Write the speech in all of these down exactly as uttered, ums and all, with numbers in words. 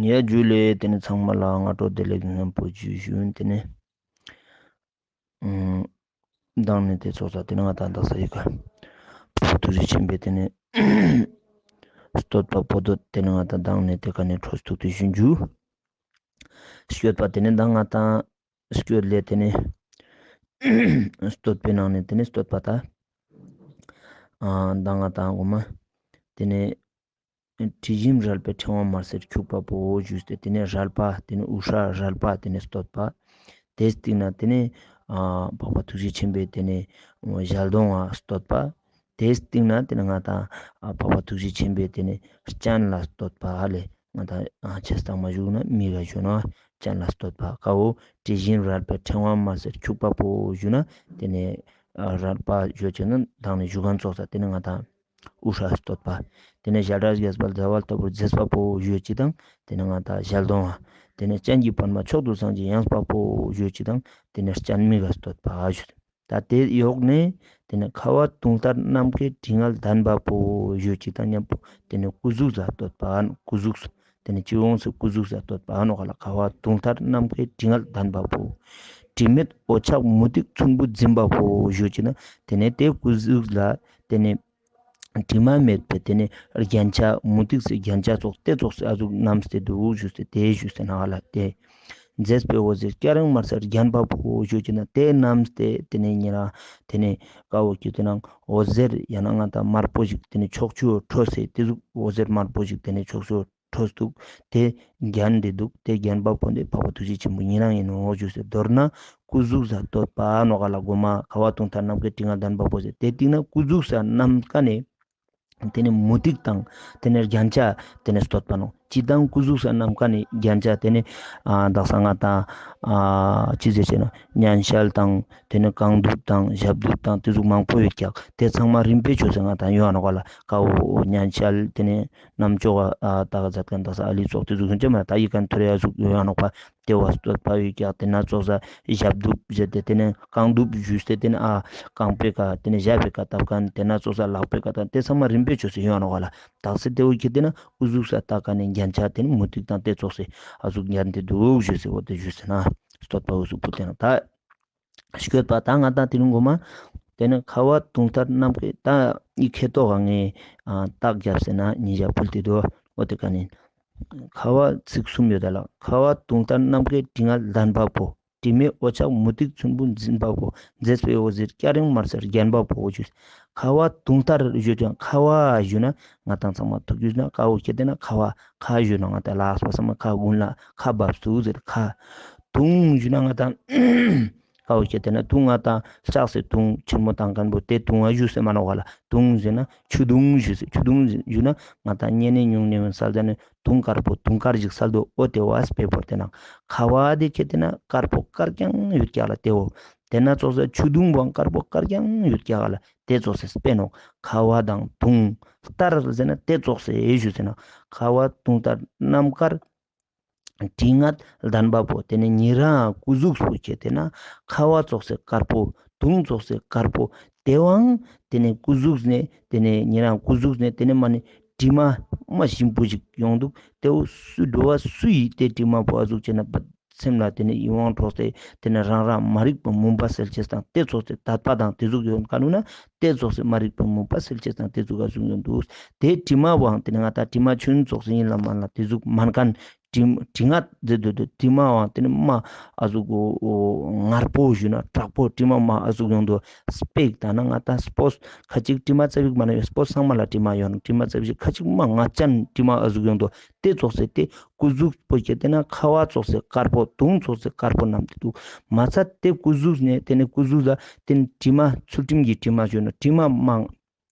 ཡ་ཇུ་ལེ། ཏེ་ནེ་ཚང་མ་ལ་སྔ་དྲོ་བདེ་ལེགས་ཉམ་པོ་ཇུ་ཞུ། ཏེ་ནེ་ཨ་མདང་ནེ་ཏེ་ཙོགས་ས་ཏེ་ནེ་ང་དང་དག་ས་ཡི་ཀ་ཕུ་ཐུགས་རྗེ་ཆེན་པོའི་ཏེ་ནེ་བསྟོད་པ་པོ་ཏོ་ཏེ་ནེ་ང་དང་མདང་ནེ་ཏེ་ཀ་ནེ་འཕྲོ་མཐུད་དེ་ཞུ་ཞུ། སྐྱོད་པ་ཏེ་ནེ་མདང་ང་དང་སྐྱོད་ལེ་ཏེ་ནེ་བསྟོད་པའི་ནང་ནེ་ཏེ་ནེ་བསྟོད་པ་ད་ཨ་མདང་ང་དང་གོ་མ་ཏེ་ནེ་དྲི་ཞིམ་རལ་པའི་ཕྲེང་བ་དམར་སེར་འཁྱུག་པ་པོ་ཞུས་ཏེ་ཏེ་ནེ་རལ་པ་ཏེ་ནེ་དབུ་སྐྲ་རལ་པ་ཏེ་ནེ་བསྟོད་པ། ཏེའི་སྟིང་ནེ་ཏེ་ནེ་ཨ་འཕགས་པ་ཐུགས་རྗེ་ཆེན་པོའི་ཏེ་ནེ་ཞལ་གདོང་ང་བསྟོད་པ། ཏེའི་སྟིང་ནེ་ཏེ་ནེ་ང་དང་ཨ་འཕགས་པ་ཐུགས་རྗེ་ཆེན་པོའི་ཏེ་ནེ་སྤྱན་ལ་བསྟོད་པ་ཧ་ལེ། ང་དང་ཨ་ཆེ་སྟག་མ་ཞུགས་ན་མིག་ག་ཞུ་ན་སྤྱན་ལ་བསྟོད་པ་ཀ་བོ་དྲི་ཞིམ་རལ་པའི་ཕྲེང་བ་དམར་སེར་འཁྱུག་པ་པོ་ཞུ་ན་ཏེ་ནེ་ཨ་རལ་པ་ཞུ་ཅེས་ན་མདང་ནེ་ཞུ་ཁན་ཙོགས་ས་ཏེ་ནེ་ང་དང་དབུ་སྐྲ་བསྟོད་པ། ཏེ་ནེ་ཞལ་སྒྲ་རྒྱས་པ་ཟླ་བ་ལྟ་བུར་མཛེས་པ་པོ་ཞུ་ཅེས་དང་ཏེ་ནེ་ང་དང་ཞལ་གདོང་ང་། ཏེ་ནེ་སྤྱན་གྱི་པདྨ་མཆོག་ཏུ་བཟང་ཞིང་ཡངས་པ་པོ་ཞུ་ཅེས་དང་ཏེ་ནེ་སྤྱན་མིག་ག་བསྟོད་པ་ཞུ། ད་ཏེ་ཡོག་ནེ་ཏེ་ནེ་ཁ་བ་དུང་ལྟར་ནམ་མཁའི་དྲི་ངད་ལྡན་པ་པོ་ཞུ་ཅེས་དང་ཉམ་པོ་ཏེ་ནེ་སྐུ་གཟུགས་ས་བསྟོད་པ་ཨ་ནོ་སྐུ་གཟུགས་ཏེ་ནེ་སྤྱི་བོ་སུ་སྐུ་གཟུགས་ས་བསྟོད་པ་ཨ་ནོ་ཀ་ལ་ཁ་བ་དུང་ལྟར་ནམ་མཁའི་དྲི་ངད་ལྡན་པ་པོ། དྲི་མེད་འོད་ཆགས་མུ་ཏིག་ཚོམ་བུ་འཛིན་པ་པོ་ཞུ་ཅེས་ན་ཏེ་ནེ་ཏེ་སྐུ་གཟུགས་ལ་ཏེ་ནེ་དྲི་མ་མེད་པའི་ཏེ་ནེ་རྒྱན་ཆ་མུ་ཏིག་སི་རྒྱན་ཆ་ཙོགས་ཏེ་ཙོགས་སི་ཨ་ཟུག་བསྣམས་ཏེ་དུག་ཞུས་ཏེ་ཏེ་ཞུས་ཏེ་ན་ཧ་ལ་ཏེ། མཛེས་པའི་འོད་ཟེར་སྐྱ་རེངས་དམར་སེར་བརྒྱན་པ་པོ་ཞུ་ཅེས་ན་ཏེ་བསྣམས་ཏེ་ཏེ་ནེ་ཉེ་རང་ཏེ་ནེ་ཀ་བོ་ཁྱེར་ཏེ་ན་འོད་ཟེར་ཡང་ན་ང་དང་དམར་པོ་ཞིག་ཏེ་ནེ་ཕྱོགས་བཅུ་འཕྲོས་ཏེ་ཏེ་ཟུག་འོད་ཟེར་དམར་པོ་ཞིག་ཏེ་ནེ་ཕྱོགས་བཅུ་འཕྲོས་དུག་ཏེ་བརྒྱན་ཏེ་དུག་ཏེ་བརྒྱན་པ་པོ་ཏེ་འཕགས་པ་ཐུགས་རྗེ་ཆེན་པོ་ཉེ་རང་ཨིན་ནོག་ཞུས་ཏེ་མདོར་ན་སྐུ་གཟུགས་ས་བསྟོད་པ་ནོ་ཀ་ལ་གོ་མ་ཁ་བ་དུང་ལྟར་ནམ་མཁའི་དྲི་ངད་ལྡན་པ་པོ་ཟེར་ཏེ་སྟིང་ནེ་སྐུ་གཟུགས་ས་བསྣམས་ཀ་ནེ་ཏེ་ནེ་མུ་ཏིག་དང་ཏེ་ནེ་རྒྱན་ཆ་ཏེ་ནེ་བསྟོད་པ་ནོ། ཅི་དང་སྐུ་གཟུགས་ས་བསྣམས་ཀ་ནེ་རྒྱན་ཆ་ཏེ་ནེ་ཨ་དག་ས་ང་དང་ཨ་ཅི་ཟེར་ཅེ་ན་སྙན་ཤལ་དང་ཏེ་ནེ་རྐང་གདུབ་དང་ཞབས་གདུབ་དང་ཏེ་ཟུག་མང་པོ་ཡོད་ཀྱག་ཏེ་ཚང་མ་རིམ་པས་ཆོས་སེ་ང་དང་ཡོང་ནོ་ཀ་ལ་ཀ་བོ་སྙན་ཤལ་ཏེ་ནེ་རྣམ་ཅོག་ཨ་དག་ས་མཛད་ཁན་དག་ས་ཨ་ལི་ཙོགས་ཏེ་ཟུག་ཡོང་ཅེས་མ་ད་ཡི་ཀ་ཐུ་རེ་ཨ་ཟུག་ཡོང་ནོ་ཀ་ཏེ་བོ་བསྟོད་པ་ཡོད་ཀྱག་ཏེ་ན་ཙོགས་ས་ཞབས་གདུབ་ཟེར་ཏེ་ཏེ་ནེ་རྐང་གདུབ་ཞུས་ཏེ་ཏེ་ནེ་ཨ་རྐང་པའི་ཀ་ཏེ་ནེ་ཞབས་པའི་ཀ་བཏབ་ཁན་ཏེ་ན་ཙོགས་ས་ལག་པའི་ཀ་ཏེ་ཚང་མ་རིམ་པས་ཆོས་སེ་ཡོང་ནོ་ཀ་ལ་དག་ས་ཏེ་བོ་ཁྱེར་ཏེ་ན་སྐུ་གཟུགས་ས་བཏགས་ཀ་ནེ་རྒྱན་ཆ་ཏེ་ནེ་མུ་ཏིག་དང་ཏེ་ཙོགས་སེ་ཨ་ཟུག་ཉན་ཏེ་དུག་ཞུས་སེ་འོ་ཏེ་ཞུས་སེ་ན་བསྟོད་པ་འོ་ཟུག་ཕུལ་ཏེ་ན་ད་སྐྱོད་པ་ད་ང་དང་ཏེ་རུ་གོ་མ་ཏེ་ནེ་ཁ་བ་དུང་ལྟར་ནམ་མཁའི་ད་ཡི་ཁེ་ཏོག་ག་ངའི་ཨ་རྟགས་རྒྱབ་སེ་ན་ཉིན་ཞག་ཕུལ་ཏེ་དུག་འོ་ཏེ་ཀ་ནེ་ཁ་བ་ཚིག་གསུམ་ཡོད་ད་ལ་ཁ་བ་དུང་ལྟར་ནམ་མཁའི་དྲི་ངད་ལྡན་པ་པོ། དྲི་མེད་འོད་ཆགས་མུ་ཏིག་ཚོམ་བུ་འཛིན་པ་པོ། མཛེས་པའི་འོད་ཟེར་སྐྱ་རེངས་དམར་སེར་བརྒྱན་པ་པོ་ཞུས། ཁ་བ་དུང་ལྟར་ཞུ་ཅེས་ན་ཁ་བ་ཞུ་ན་ང་དང་ཚང་མ་ཐུག་ཞུ་ན་ཀ་བོ་ཁྱེར་ཏེ་ན་ཁ་བ་ཁ་ཞུ་ན་ང་དང་ལགས་པ་ས་མ་ཁ་དགུན་ལ་ཁ་བབས་སུ་ཟེར་ཁ། དུང་ཞུ་ན་ང་དང་ཀ་བོ་ཁྱེར་ཏེ་ན་དུང་ང་དང་ལྕགས་སེ་དུང་ཆེན་མོ་བཏང་ཁན་བོ་ཏེ་དུང་ང་ཞུ་སེ་མ་ནོ་ཀ་ལ་དུང་ཟེར་ན་ཆུ་དུང་ཞུ་སེ་ཆུ་དུང་ཞུ་ན་ང་དང་ཉེ་ནེ་ཉུང་ནེ་ཡོད་ས་ཟེར་ན། དུང་དཀར་པོ་དུང་དཀར་ཞིག་སལ་དུག་འོ་ཏེ་བོ་སྤེ་བོར་ཏེ་ན་ཁ་བ་ཏེ་ཁྱེར་ཏེ་ན་དཀར་པོ་དཀར་རྐྱང་ཡོད་ཀྱག་ལ་ཏེ་བོ། ཏེ་ན་ཙོགས་སེ་ཆུ་དུང་བོའང་དཀར་པོ་དཀར་རྐྱང་ཡོད་ཀྱག་ལ་ཏེ་ཙོགས་སེ་སྤེ་ནོ། ཁ་བ་དང་དུང་ལྟར་ཟེར་ན་ཏེ་ཙོགས་སེ་ཞུས་ཟེར་ན་ཁ་བ་དུང་ལྟར་ནམ་མཁར་དྲི་ངད་ལྡན་པ་པོ། ཏེ་ནེ་ཉེ་རང་སྐུ་གཟུགས་པོ་ཁྱེར་ཏེ་ན་ཁ་བ་ཙོགས་སེ་དཀར་པོ་དུང་ཙོགས་སེ་དཀར་པོ་ཏེ་བོའང་ཏེ་ནེ་སྐུ་གཟུགས་ནེ་ཏེ་ནེ་ཉེ་རང་སྐུ་གཟུགས་ནེ་ཏེ་ནེ་མ་ནེ་དྲི་མ་མ་ཞིམ་པོ་ཞིག་ཡོང་དུག་ཏེ་བོ་སུ་འགྲོ་བ་སུ་ཡིས་ཏེ་དྲི་མ་བོ་ཨ་ཟུག་ཅེ་ན་སེམས་ལ་ཏེ་ནེ་ཡིད་དབང་འཕྲོག་སྟེ་ཏེ་ནེ་རང་རང་མ་རིག་པའི་མུན་པ་སེལ་ཅེས་དང་ཏེ་ཙོགས་སེ་དད་པ་དང་ཏེ་ཟུག་ཡོད་ཁན་ནུ་ན་ཏེ་ཙོགས་སེ་མ་རིག་པའི་མུན་པ་སེལ་ཅེས་དང་ཏེ་ཟུག་ཨ་ཟུག་ཡོང་དུག་ཏེ་དྲི་མ་བོའང་ཏེ་ནེ་ང་དང་དྲི་མ་ཆུན་ཙོགས་སེ་ཡིན་ལ་མན་ལ་ཏེ་ཟུག་མན་ཁན་དྲི་དྲི་ངད་ཟེར་དུག་ཏེ་དྲི་མ་བོའང་ཏེ་ནེ་མ་ཨ་ཟུག་གོ་ངར་པོ་ཞུ་ན་དྲག་པོ་དྲི་མ་མ་ཨ་ཟུག་ཡོང་དུག་སྤེ་ད་ན་ང་དང་སྤོས་ཁ་ཅིག་དྲི་མ་ཙ་པིག་མ་ན་ཡོད་སྤོས་ཚང་མ་ལ་དྲི་མ་ཡོང་དྲི་མ་ཙ་པིག་ཁ་ཅིག་མ་ངད་ཅན་དྲི་མ་ཨ་ཟུག་ཡོང་དུག་ཏེ་ཙོགས་སེ་ཏེ་སྐུ་གཟུགས་པོ་ཁྱེར་ཏེ་ན་ཁ་བ་ཙོགས་སེ་དཀར་པོ་དུང་ཙོགས་སེ་དཀར་པོ་བསྣམས་ཏེ་དུག་མ་ཚད་ཏེ་སྐུ་གཟུགས་ནེ་ཏེ་ནེ་སྐུ་གཟུགས་ལ་ཏེ་ནེ་དྲི་མ་ཚུལ་ཁྲིམས་ཀྱི་དྲི་མ་ཞུ་ན་དྲི་མ་མང་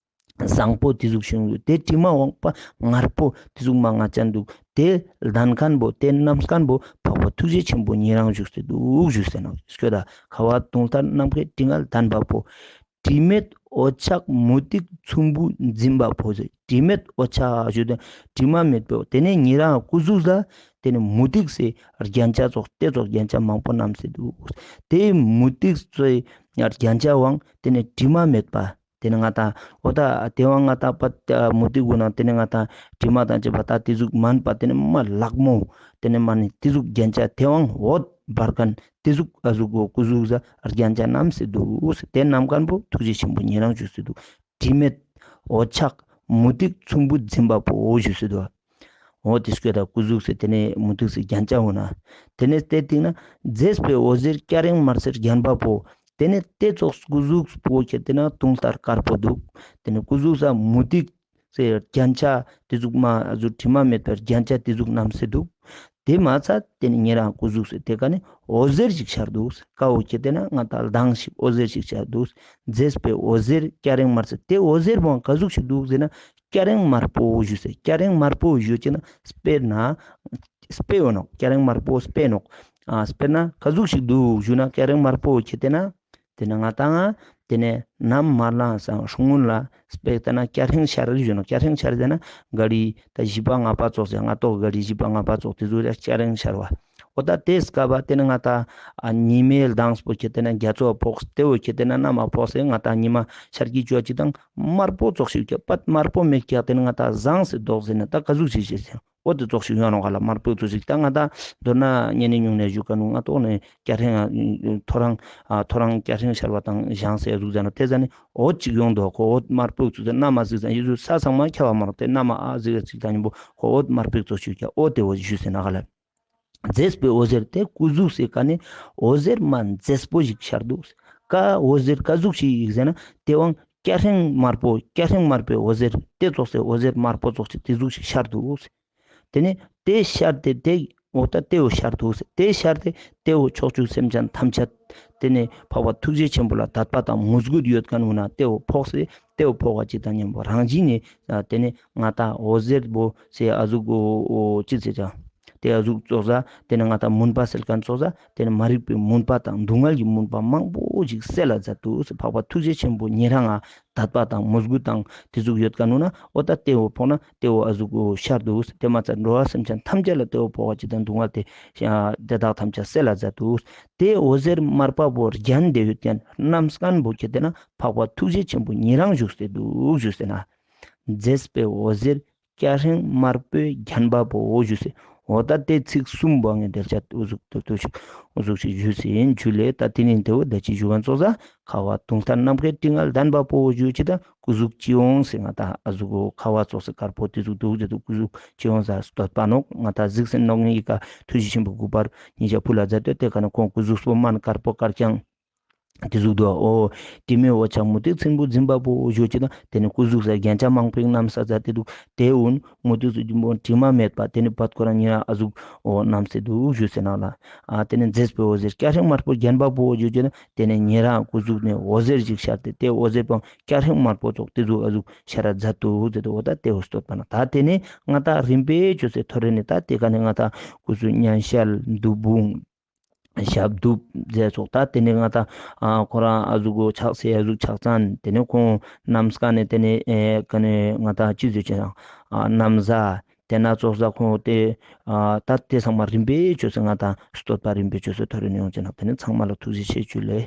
བཟང་པོ་ཏེ་ཟུག་ཞིག་ཡོང་དུག་ཏེ་དྲི་མ་འོང་པ་ངར་པོ་ཏེ་ཟུག་མ་ངད་ཅན་དུག་ཏེ་ལྡན་ཁན་བོ་ཏེ་བསྣམས་ཁན་བོ་འཕགས་པ་ཐུགས་རྗེ་ཆེན་པོ་ཉེ་རང་བཞུགས་སེ་དུག་བཞུགས་སེ་ན་སྐྱོད་ད་ཁ་བ་དུང་ལྟར་ནམ་མཁའི་དྲི་ངད་ལྡན་པ་པོ། དྲི་མེད་འོད་ཆགས་མུ་ཏིག་ཚོམ་བུ་འཛིན་པ་པོ་ཟེར། དྲི་མེད་འོད་ཆགས་ཞུ་དོན་དྲི་མ་མེད་པའི་ཏེ་ནེ་ཉེ་རང་སྐུ་གཟུགས་ལ་ཏེ་ནེ་མུ་ཏིག་སེ་རྒྱན་ཆ་ཙོགས་ཏེ་ཙོགས་རྒྱན་ཆ་མང་པོ་བསྣམས་སེ་དུག་ཏེ་མུ་ཏིག་སེ་རྒྱན་ཆ་བོའང་ཏེ་ནེ་དྲི་མ་མེད་པ། ཏེ་ནེ་ང་ཏང་འོ་ད་ཏེ་བོ་ང་ཏང་པད་མུ་ཏིག་གུན་ན་ཏེ་ནེ་ང་ཏང་དྲི་མ་དང་བཅས་པ་ད་ཏེ་ཟུག་མན་པ་ཏེ་ནེ་མ་ལག་མོ་ཏེ་ནེ་མ་ནེ་ཏེ་ཟུག་རྒྱན་ཆ་ཏེ་བོ་འོད་འབར་ཁན་ཏེ་ཟུག་ཨ་ཟུག་གོ་སྐུ་གཟུགས་ས་རྒྱན་ཆ་བསྣམས་སེ་དུག། ཏེ་བསྣམས་ཁན་པོ་ཐུགས་རྗེ་ཆེན་པོ་ཉེ་རང་ཞུས་སེ་དུག། དྲི་མེད་འོད་ཆགས་མུ་ཏིག་ཚོམ་བུ་འཛིན་པ་པོ་ཞུས་སེ་དུག། འོ་ཏེ་སྐད་ད་སྐུ་གཟུགས་སི་ཏེ་ནེ་མུ་ཏིག་སི་རྒྱན་ཆ་འོ་ན། ཏེ་ནེ་ཏེ་སྟིང་ན་མཛེས་པའི་འོད་ཟེར་སྐྱ་རེངས་དམར་སེར་བརྒྱན་པ་པོ། ཏེ་ནེ་ཏེ་ཙོགས་སྐུ་གཟུགས་པོ་ཁྱེར་ཏེ་ན་དུང་ལྟར་དཀར་པོ་དུག། ཏེ་ནེ་སྐུ་གཟུགས་ས་མུ་ཏིག་སི་རྒྱན་ཆ་ཏེ་ཟུག་མ་ཨ་ཟུག་དྲི་མ་མེད་པའི་རྒྱན་ཆ་ཏེ་ཟུག་བསྣམས་སེ་དུག། ཏེ་མ་ཚད་ཏེ་ནེ་ཉེ་རང་སྐུ་གཟུགས་སི་ཏེ་ཀ་ནེ་འོད་ཟེར་ཞིག་ཤར་དུག། ཀ་བོ་ཁྱེར་ཏེ་ན་ང་ཏང་མདངས་ཤིག་འོད་ཟེར་ཞིག་ཤར་དུག། མཛེས་པའི་འོད་ཟེར་སྐྱ་རེངས་དམར་སེར། ཏེ་འོད་ཟེར་བོ་ཀ་ཟུག་ཞིག་དུག་ཟེར་ན་སྐྱ་རེངས་དམར་པོ་ཞུས་སེ། སྐྱ་རེངས་དམར་པོ་ཞུ་ཅེ་ན་སྤེར་ན་སྤེ་འོ་ནོག། སྐྱ་རེངས་དམར་པོ་སྤེ་ནོག། ཨ་སྤེར་ན་ཀ་ཟུག་ཞིག་དུག་ཞུ་ན་སྐྱ་རེངས་དམར་པོ་ཁྱེར་ཏེ་ན་ཏེ་ནེ་ང་ཏང་ཏེ་ནེ་ནམ་མ་ལངས་སང་སྲུང་ངུན་ལ་སྤེ་ཏེ་ན་སྐྱ་རེངས་ཤར་ཞུ་ནོག། སྐྱ་རེངས་ཤར་ཟེར་ན་ག་རི་ད་བཞི་པ་ལྔ་པ་ཙོགས་ཟེར་ང་ཏོག་ག་རི་བཞི་པ་ལྔ་པ་ཙོགས་ཏེ་ཟུག་ལ་སྐྱ་རེངས་ཤར་བ། འོ་ད་ཏེ་སྐབས་པ་ཏེ་ནེ་ང་ཏང་ཨ་ཉི་མའི་མདངས་པོ་ཁྱེར་ཏེ་ན་རྒྱ་མཚོ་ཕོག་སྟེ་བོ་ཁྱེར་ཏེ་ན་ནམ་མ་ཕོག་སེ་ང་ཏང་ཉི་མ་ཤར་གྱི་ཅོ་ཅིག་དང་དམར་པོ་ཙོགས་ཤིག་ཀྱང་པད་དམར་པོ་མེད་ཀྱག། ཏེ་ནེ་ང་ཏང་ཟངས་སེ་དོག་ཟེར་ན་ད་ཀ་ཟུག་ཞིག་ཞེས་ཟེར། འོ་ཏེ་ཙོགས་ཤིག་ཡོང་ནོག་ག་ལ། དམར་པོ་ཙོགས་ཤིག་ད་ང་ཏང་མདོར་ན་ཉེ་ནེ་ཉུང་ནེ་ཞུ་ཀ་ནུ་ང་ཏོག་ནེ་སྐྱ་རེངས་ཐོ་རངས་ཨ་ཐོ་རངས་སྐྱ་རེངས་ཤར་བ་དང་ཞངས་སེ་ཟུག་ཟེར་ན་ཏེ་ཟ་ནེ་འོད་ཅིག་ཡོང་དོ། ཁོ་འོད་དམར་པོ་ཙོགས་ཟེར་ན་མ་ཟིག་ཟ་ཡི་ཟུག་ས་ཚང་མ་ཁྱབ་བ་མ་རོག། ཏེ་ན་མ་ཨ་ཟིག་ཟིག་ད་ཉིན་པོ་ཁོ་འོད་དམར་པོ་ཙོགས་ཤིག་ཀྱང་འོ་ཏེ་འོ་ཞུས་ཟེར་ན་ག་ལ། མཛེས་པའི་འོད་ཟེར་ཏེ་སྐུ་གཟུགས་སི་ཀ་ནེ་འོད་ཟེར་མ་མཛེས་པོ་ཞིག་ཤར་དུག། ཀ་འོད་ཟེར་ཀ་ཟུག་ཞིག་ཡིག་ཟེར་ན་ཏེ་བོ་སྐྱ་རེངས་དམར་པོ་སྐྱ་རེངས་དམར་པོའི་འོད་ཟེར་ཏེ་ཙོགས་སེ་འོད་ཟེར་དམར་པོ་ཙོགས་ཤིག་ཏེ་ཟུག་ཞིག་ཤར་དུག། ཏེ་ནེ་ཏེ་ཤར་ཏེ་ཏེ་འོ་ད་ཏེ་བོ་ཤར་དུག་ཟེར། ཏེ་ཤར་ཏེ་ཏེ་བོ་ཕྱོགས་བཅུའི་སེམས་ཅན་ཐམས་ཅད་ཏེ་ནེ་འཕགས་པ་ཐུགས་རྗེ་ཆེན་པོ་ལ་དད་པ་དང་མོས་གུས་ཡོད་ཁན་བོ་ན་ཏེ་བོ་ཕོག་སེ་ཏེ་བོ་ཕོག་པ་ཅིག་དང་ཉམ་པོ་རང་བཞིན་ནེ་ཏེ་ནེ་ང་ཏང་འོད་ཟེར་བོ་སེ་ཨ་ཟུག་གོ་ཅི་ཟེར་ཅང་ཏེ་ཨ་ཟུག་ཙོགས་ས་ཏེ་ནེ་ང་ཏང་མུན་པ་སེལ་ཁན་ཙོགས་ས་ཏེ་ནེ་མ་རིག་པའི་མུན་པ་དང་སྡུག་བསྔལ་གྱི་མུན་པ་མང་པོ་ཞིག་སེལ་ལ་མཛད་དུག་ཟེར། འཕགས་པ་ཐུགས་རྗེ་ཆེན་པོ་ཉེ་རང་ང་དད་པ་དང་མོས་གུས་དང་ཏེ་ཟུག་ཡོད་ཁན་བོ་ན་འོ་ད་ཏེ་བོ་ཕོག་ན་ཏེ་བོ་ཨ་ཟུག་གོ་ཤར་དུག་ཟེར། ཏེ་མ་ཚད་འགྲོ་བ་སེམས་ཅན་ཐམས་ཅད་ལ་ཏེ་བོ་ཕོག་པ་ཅིག་དང་སྡུག་བསྔལ་ཏེ་དེ་དག་ཐམས་ཅད་སེལ་ལ་མཛད་དུག། ཏེ་འོད་ཟེར་དམར་པ་བོ་རྒྱན་ཏེ་ཡོད་ཁན་རྣམ་སྐན་བོ་ཁྱེར་ཏེ་ན་འཕགས་པ་ཐུགས་རྗེ་ཆེན་པོ་ཉེ་རང་བཞུགས་ཏེ་དུག་ཞུས་ཟེར་ན། མཛེས་པའི་འོད་ཟེར་སྐྱ་རེངས་དམར་པོས་བརྒྱན་པ་པོ་ཞུས་ཟེར། འོ་ད་ཏེ་ཚིག་གསུམ་པོ་ངས་འགྲེལ་བཤད་འོ་ཟུག་ཏུ་ཏུ་ཞིག་འོ་ཟུག་ཞིག་ཞུས་ཟེར་ཡིན་ཞུ་ལེ། ད་ཏེ་ནེ་ཏེ་བོ་ད་ཅི་ཞུ་ཁན་ཙོགས་ས་ཁ་བ་དུང་ལྟར་ནམ་མཁའི་སྤྲིན་ནག་ལྡན་པ་པོ་ཞུ་ཅིག་དང་སྐུ་གཟུགས་སྤྱི་ཡོངས་སེ་ང་ཏང་ཨ་ཟུག་གོ་ཁ་བ་ཙོགས་སེ་དཀར་པོ་ཏེ་ཟུག་དུག་ཟེར་དུག། སྐུ་གཟུགས་སྤྱི་ཡོངས་ས་བསྟོད་པ་ནོག། ང་ཏང་གཟིགས་སེ་ནོག་ངེ་ཡི་ཀ་ཐུགས་རྗེ་ཆེན་པོ་གུས་པར་ཉེ་ཞ་ཕུལ་ལ་མཛད་དེ་ཏེ་ཀ་ནེ་ཁོང་སྐུ་གཟུགས་པོ་མན་དཀར་པོ་དཀར་རྐྱང་ཏེ་ཟུག་དུག། འོ་དྲི་མེད་འོད་ཆགས་མུ་ཏིག་ཚོམ་བུ་འཛིན་པ་པོ་ཞུ་ཅིག་དང་ཏེ་ནེ་སྐུ་གཟུགས་སི་རྒྱན་ཆ་མང་པོ་ཞིག་བསྣམས་ས་མཛད་དེ་དུག། ཏེ་འོ་མུ་ཏིག་ཚོམ་བུ་དྲི་མ་མེད་པ་ཏེ་ནེ་བད་ཁོ་རང་ཉེ་རང་ཨ་ཟུག་འོ་བསྣམས་སེ་དུག་ཞུས་ཟེར་ན་ལ། ཨ་ཏེ་ནེ་མཛེས་པའི་འོད་ཟེར་སྐྱ་རེངས་དམར་པོས་བརྒྱན་པ་པོ་ཞུ་ཅིག་དང་ཏེ་ནེ་ཉེ་རང་སྐུ་གཟུགས་ནེ་འོད་ཟེར་ཞིག་ཤར་ཏེ་ཏེ་འོད་ཟེར་པོ་སྐྱ་རེངས་དམར་པོ་ཙོགས་ཏེ་ཟུག་ཨ་ཟུག་ཤར་ར་མཛད་དུག་ཟེར་ཏེ་འོ་ད་ཏེ་འོ་བསྟོད་པ་ན་ད་ཏེ་ནེ་ང་ཏང་རིམ་པས་ཅོས་སེ་ཐོ་རེ་ནེ་ད་ཏེ་ཀ་ནེ་ང་ཏང་སྐུ་གཟུགས་སྙན་ཤལ་བདུག་སྤོས་ཞབས་བཏུབ་མཛད་ཙོགས་ད་ཏེ་ནེ་ང་ཏང་ཨ་ཁོ་རང་ཨ་ཟུག་གོ་ཕྱག་སེ་ཨ་ཟུག་ཕྱག་མཚན་ཏེ་ནེ་ཁོང་རྣམ་སྐན་ནེ་ཏེ་ནེ་ཨེ་ཀ་ནེ་ང་ཏང་ཅི་ཟེར་ཅེ་ན་ཨ་རྣམ་གཟའ་ཏེ་ན་ཙོགས་ས་ཁོང་ཏེ་ཨ་ད་ཏེ་ཚང་མ་རིམ་པས་ཅོས་སེ་ང་ཏང་བསྟོད་པ་རིམ་པས་ཅོས་སེ་ཐོ་རེ་ནེ་ཡོང་ཅེ་ན་ཏེ་ནེ་ཚང་མ་ལ་ཐུགས་རྗེ་ཆེ་ཞུ་ལེ།